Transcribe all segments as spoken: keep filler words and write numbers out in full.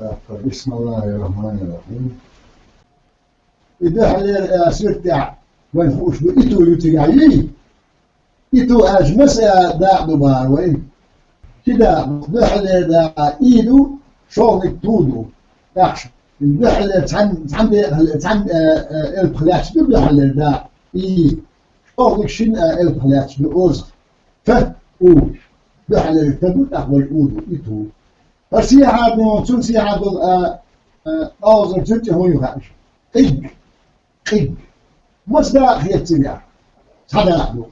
بسم الله الرحمن الرحيم. И дуьхьалера, э, суьртехь вайн хууш ду, иту ю цигахь йий? Иту аьлча, маса а дакъа ду бахара вай? Ши дакъа ду. Дуьхьалера дакъа и ду, шолгӀаниг ту ду. ТӀаккха дуьхьалера цхьаьна, цхьаьна декъа, цхьаьна, э, э, элпах лаьтташ ду дуьхьалера дакъа и. ШолгӀаниг шина, э, элпах лаьтташ ду оцу. Т, у. Дуьхьалера т ду, тӀаккха вай у ду, иту. ХӀара сехьа ду, цунна сехьа долу, а, а, алзар цуьнан тӀе хӀун ю хаьа? Къиг. Къиг. Маса дакъа хета цигахь? Цхьа дакъа ду.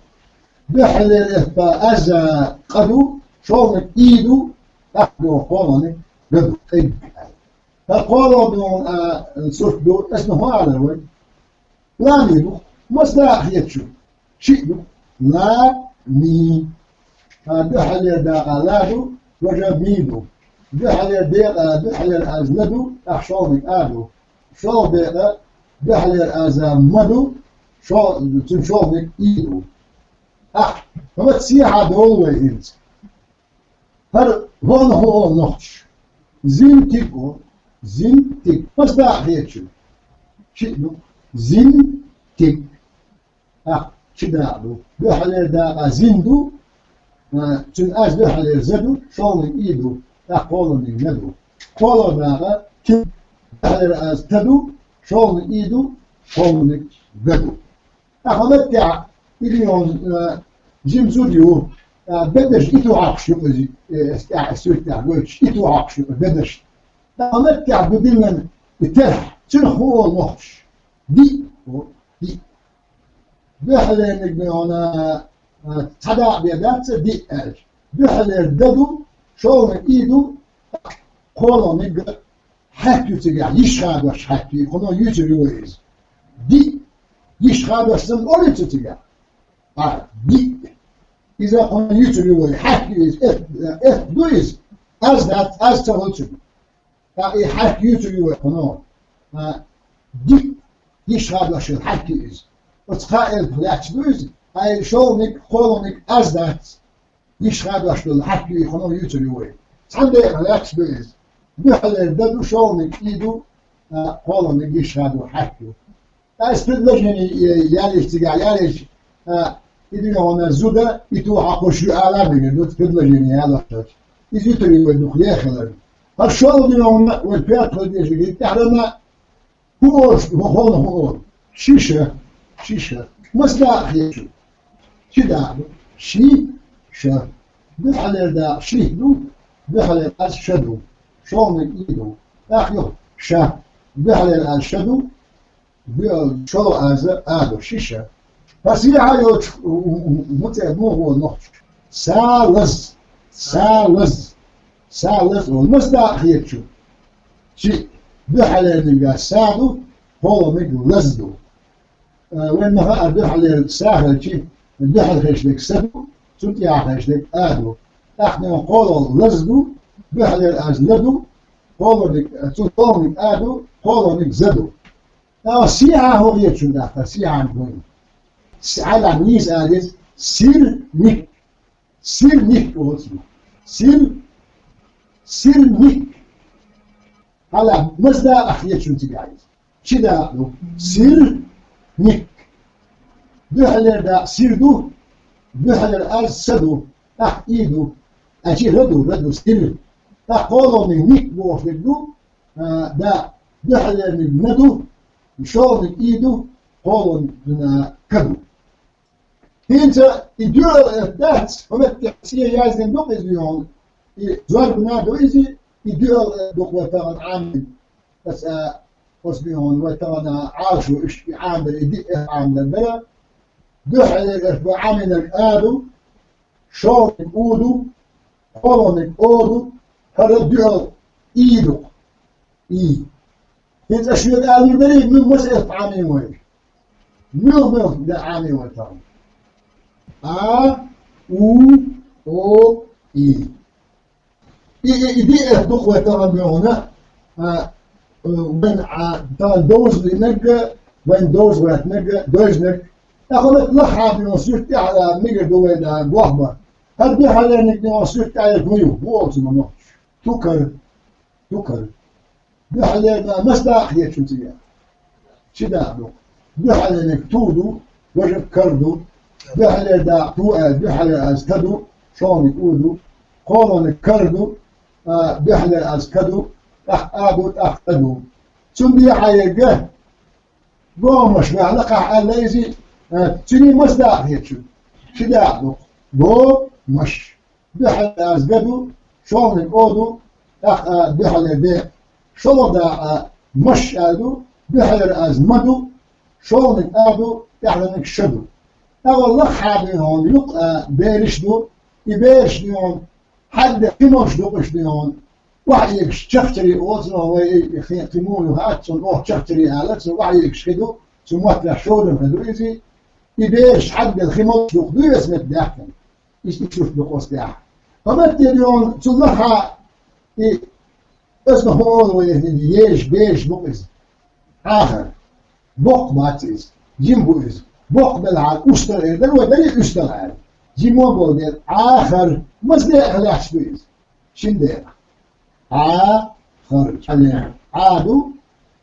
Дуьхьалера элп аз, а, къа ду, шолгӀаниг и ду, тӀаккха кхоалгӀаниг г ду, къиг. ХӀара кхоалгӀа ду, а, сурт ду, ас ма хӀун алар вай? Лами ду. Маса дакъа хета шу? Шиъ ду. Ла, ми. Ткъа дуьхьалера дакъа ла ду, важа ми ду. Дуьхьалера декъа, дуьхьалера аз ла ду, тӀаккха шолгӀаниг а ду. ШолгӀа декъа, дуьхьалера аз ма ду, шо-, цуьнан шолгӀаниг и ду. ТӀаккха хӀума сехьа долу вай хӀинца. ХӀара хӀунах хӀун олу нохчаша? Зинтиг олу. Зинтиг. Маса дакъа хета шу? Шиъ ду. Зинтиг. ТӀаккха ши дакъа ду. Дуьхьалера дакъа зин ду, а, цуьнан аз дуьхьалера за ду, шолгӀаниг и ду, тӀаккха кхоалгӀаниг на ду. КхоалгӀа дакъа ти, дуьхьалера аз та ду, шолгӀаниг и ду, кхоалгӀаниг га ду. ТӀаккха меттехь, и ду йону, а, жима зуда ю, а, бедарш иту хьокхуш ю иза, э, тӀаьхьа, суьртехь гойтуш, иту хьокхуш ю бедарш. ТӀаккха меттехь ду диллина и терхь, цунах хӀун олу нохчаша? Диъ, о, диъ. Дуьхьалерниг ду йону, а, цхьа дакъа бен дац, диъ аьлча. Дуьхьалера да ду, шолгӀаниг и ду, кхоалгӀаниг хьаьрк ю цигахь, йиш хадош хьаьрк ю, кхуьнан юьйцур ю вай иза. Диъ. Йиш хадош санна олу цу цигахь? А, диъ. Иза кхуьнан юьйцур ю вай, хьаьрк ю иза, эт, эт ду иза. Аз дац, аз ца хуьлу цуьнан. ТӀаккха и хьаьрк юьйцур ю вай кхуьнан. А, диъ. Йиш хадош хьаьрк ю иза. Оцу кхаа элпах лаьтташ ду иза, ткъа и шолгӀаниг, кхоалгӀаниг аз дац. Йиш хадош долу хьаьрк ю, и кхуьнан юьйцур ю вай. Цхьана декъах лаьтташ ду иза. Дуьхьалера да ду, шолгӀаниг и ду, а, кхоалгӀаниг йиш хадо хьаьрк ю. Ткъа аса предложение, э, ялийча цигахь, ялийча, а, и ду йону зуда, иту хьокхуш ю ала мегар ду, предложение ялош. Иза юьйцур ю вай дукха лехаларна. ХӀара шолгӀа ду йону вай пятый дешиг, и тӀаьхьарна ХӀун олуш, хӀун, хӀун, хӀун олу? Шиша. Шиша. Маса дакъа хета шу? Ши дакъа ду. Ши, ша. Дуьхьалера дакъа ши ду, дуьхьалера аз ша ду. ШолгӀаниг и ду. ТӀаккха юха ша. Дуьхьалера аз ша ду, дуьхьал-, шолгӀа аз а ду. Шиша. ХӀара сехьа йолчу, у, у, у, муьтӀахь муха олу нохчаша? Салаз. Салаз. Салаз олу. Маса дакъа хета шу? Шиъ. Дуьхьалерниг са ду, кхоалгӀаниг лаз ду. Э, вайн ма хаара, дуьхьалера са хилча, дуьхьал хезаш дерг са ду, цунна тӀехьа хезаш дерг а ду. ТӀаккха кхоалгӀа лаз ду, дуьхьалера аз ла ду, кхоалгӀаниг, э, цунна кхоалгӀаниг а ду, кхоалгӀаниг за ду. Ткъа сехьа хӀун хета шуна тӀаккха, сехьа хӀун? С-, хьалха нийса ала деза, сирник. Сирник олу цунах. Сир, сирник. Хьалха маса дакъа хета шуна цигахь иза? Ши дакъа ду. Сирник. Дуьхьалера дакъа сир ду, дуьхьалера аз са ду, тӀаккха и ду. Ткъа ши ра ду, ра ду, сир. ТӀаккха кхоалгӀаниг ник бохуш дерг ду, а, дакъа, дуьхьалерниг на ду, шолгӀаниг и ду, кхоалгӀаниг, а, ка ду. ХӀинца и доьалгӀа элп дац, хӀун меттехь цӀе яздина ду-кх иза йону, и зорбана ду иза, и доьалгӀа элп ду-кх вай тахана Ӏамийна. Аса, а, оцу йону вай тахана Ӏалашо иштта и Ӏамийна, и диъ элп Ӏамийна дара. Дуьхьалера элп вай Ӏамийнарг а ду, шолгӀаниг у ду, кхоалгӀаниг о ду, хӀара доьалгӀа и ду-кх. И. ХӀинца аш шуьга алур дарий, муьлха маса элп Ӏамийна вай? Муьлха, муьлха дан Ӏамийна вай тахана? А, у, о, и. И, и, и диъ элп ду-кх вай тахана йону, а, э, вайн, а, тахана довза динарг а, вайн довза гӀоьртинарг а, дойзинарг. ТӀаккха хӀун меттехь лахахьа йону суьрта тӀехь, а, мегар ду вай, а, боху ма. ХӀара дуьхьалерниг йону суьрта тӀехь хӀун ю? ХӀун олу цунах нохчаша? Тукар. Тукар. Дуьххьалера дакъа маса дакъа хетачун цӀе? Ши дакъа ду. Дуьххьалерниг ту ду, важаг кар ду. Дуьххьалера дакъа ту аьлча, дуьххьалера аз та ду, шолгӀаниг у ду. КхоалгӀаниг кар ду, а, дуьххьалера аз ка ду, тӀаккха а ду, тӀаккха та ду. Цунна дехьа ерг гомаш ваьхьна, кхахь аьлла иза, а, цуьнан маса дакъа хетачун? Ши дакъа ду. Гомаш. Дуьххьалера аз га ду, шолгӀаниг о ду, тӀаккха а дуьххьалера де. ШолгӀа дакъа маш аьлла ду, дуьххьалера аз ма ду, шолгӀаниг а ду, тӀехьланиг ша ду. ТӀаккха лакхахьа дуй хьуна юкъа, а, бераш ду, и бераш дуй хьуна хьагда кхин муш ду, кхуьш дуй хьуна. Охьаэгаш чакхчарий оцу вай, и хи-, кхин муха ю хаьа цунна, оха чакхчарий аьлла, цу охьаэгаш хи ду, цу маттахь шодан хи ду иза, и бераш хьагда кхин муш ду, дуй вес метта даьккхина. Иштта, иштта ду къоста тӀехь. Ткъа меттера йоьхна, цу лахьа и, аса хӀун олу вай, езаш, безаш бу-кх иза. Ӏахар. Боккха бац иза. Жима бу иза. Боккха белахь, устагӀа эр дара вай, дара и устагӀа аьлла. Жима болу дела, Ӏахар. Маса декъах лаьтташ ду иза? Шина декъах. Ӏа, хар. Ӏа ду,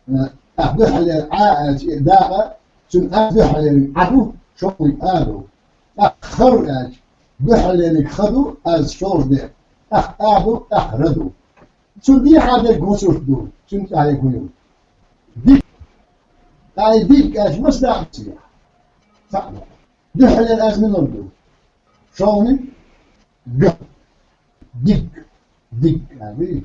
э, тӀаккха дуьххьалера Ӏа аьлча, и дакъа, цуьнан а дуьххьалерниг Ӏа ду, шолгӀаниг а ду. ТӀаккха хар аьлча, дуьххьалерниг ха ду, аз шолгӀа де. ТӀаккха а ду, тӀаккха ра ду. Цунна дехьа дерг хӀун сурт ду, цуьнан тӀехь хӀун ю? Диг. Ткъа и диг аьлча маса дакъа ду цигахь? Цхьаъ ду. Дуьххьалера аз мила ду? ШолгӀаниг га. Диг. Диг аьлла.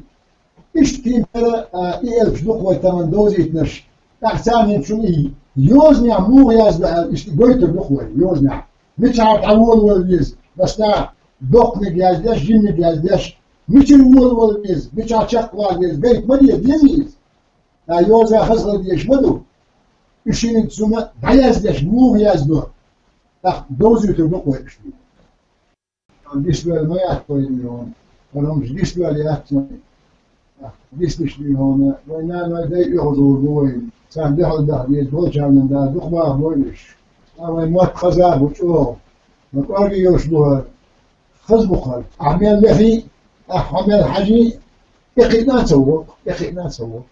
Иштта кхин бара, а, и элпаш ду-кх вай тахана довзийтинарш. ТӀаккха царна чу и йозанехь муха яздо аьлла, иштта гойтур ду-кх вай йозанехь. Мичахьара дӀаволавала веза, масала, доккханиг яздеш, жиманиг яздеш, мичара волавала веза, мичахь чекхвала веза, гайта ма де, деза иза. Ткъа йоза хазахала дезаш ма ду. Уьш шинниг цунна дӀаяздеш, муха яздо? ТӀаккха довзуьйтур ду-кх вай уьш. Гисвелла ма яц вайна хьуна. ХӀара хӀумаш гисвелла яц вайна. Гисдеш дийна хьуна. Вайн наной дай оьгӀазлур ду вайна. Царна дуьхьал даха деза, болчарна Дала дукха бахабой уьш. Ткъа вайн мотт хаза а бу чӀогӀа. Ма кӀорга йолуш ду хӀара. Хаза бу хӀара. Ахьа мел лехий, ахьа хьо мел хьажий, тӀекхиъна а ца во, тӀекхиъна а ца во.